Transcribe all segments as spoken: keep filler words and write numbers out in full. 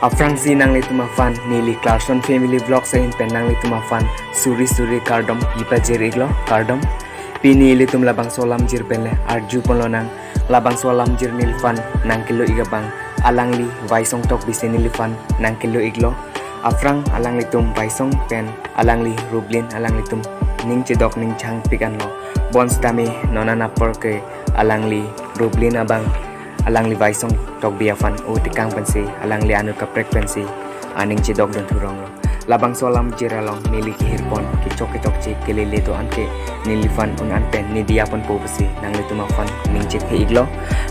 Aphrangsi nanglitum aphan neli Clarkson Family Vlogs ahin pen nanglitum aphan suri suri kardom pipajir iklo, kardom. Pini ilitum labangso alamjir pen le arju ponlonang. Labangso alamjir neliphan nangkelo ik abang alangli Vaisong Tokbi si neliphan nangkelo iklo. Aphrang alanglitum Vaisong pen alangli Rublin alanglitum ning chedok ning changpik anlo. Bonsitame non an apor ke alangli Rublin abang alangli Vaisong Tokbi aphan o tekang pensi, alangli anut kaprek pensi aning chedok dun thuronglo. Labangso alamjir along neli kehirpon kechok kechokche kelele do-an ke neliphan un an pen neli diya ponpo pusi nanglitum aphan ning chethe iklo.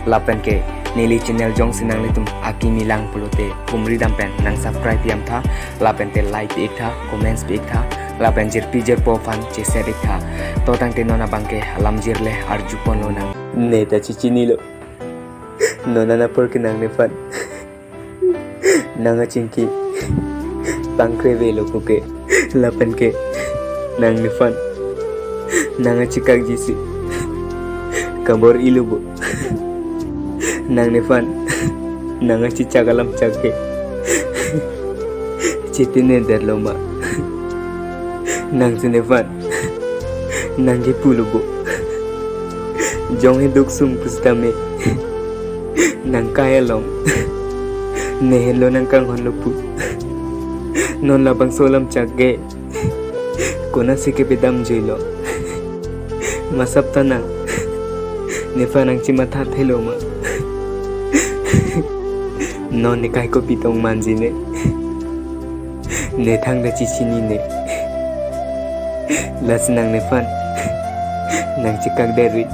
Lapen ke neli channel jongsi nanglitum akimi lang pulote humri dam pen nang subscribe yam tha, lapen te like pi ik tha, comments pi ik tha, lapen jirpi jirpo aphan cheshare ik tha. To tangte non abang ke alamjir le arju ponlonang. Ne ta chichinilo. Non an apor ke nangnephan nang achingki pangkrevelo puke, lapen ke nangnephan nang achikakji si kabor-ilo bo. Nangnephan nang achichak alam chak ke chitine derlo ma. Nangsinephan nang kepulo bo. Jong he duk sung pusitame nang kai along ne henlo nang kanghonlo pu. Non labangso alam chak ke konatsi kepedam juilo. Masap ta nang, nephan nang chimatha thelo ma. Non ne kai kopi tong manji ne. Ne thangta chichinine. Lasi nangnephan nang chikak deri.